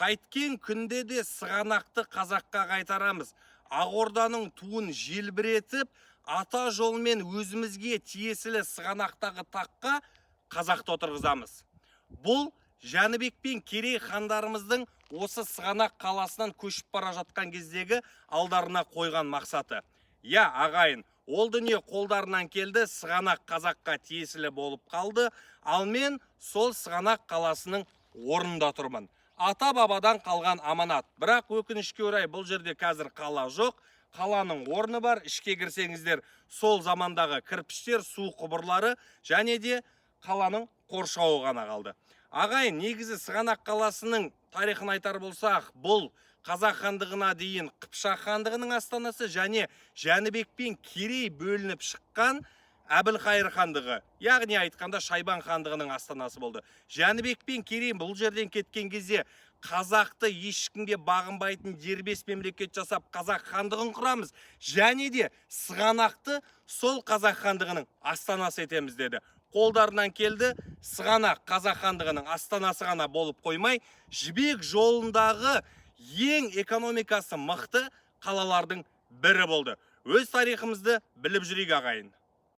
Қайткен күнде де Сығанақты қазаққа қайтарамыз. Ақорданың туын желбіретіп, ата жолмен өзімізге тиесілі Сығанақтағы таққа қазақты отырғызамыз. Бұл Жәнібек пен Керей хандарымыздың осы Сығанақ қаласынан көшіп бара жатқан кездегі алдарына қойған мақсаты. Иә, ағайын, ол дүние қолдарынан келді, Сығанақ қазаққа тиесілі болып қалды. Ал мен сол Сығанақ қаласының орнында тұрмын. Ата бабадан қалған аманат. Бірақ өкінішке орай, бұл жерде қазір қала жоқ. Қаланың орны бар. Ішке кірсеңіздер, сол замандағы кірпіштер, су құбырлары және де қаланың қоршауы ғана қалды. Ағайын, негізі Сығанақ қаласының тарихын айтар болсақ, бұл Қазақ хандығына дейін Қыпшақ хандығының астанасы және Жәнібек пен Керей бөлініп шыққан Әбілқайыр хандығы, яғни айтқанда, Шайбан хандығының астанасы болды. Жәнібек пен Керей бұл жерден кеткен кезде қазақты ешкімге бағынбайтын дербес мемлекет жасап, қазақ хандығын құрамыз және де Сығанақты сол қазақ хандығының астанасы етеміз деді. Қолдарынан келді. Сығанақ қазақ хандығының астанасы ғана болып қоймай, Жібек жолындағы ең экономикасы мықты қалалардың бірі болды. Өз тарихымызды біліп жүрейік, ағайын.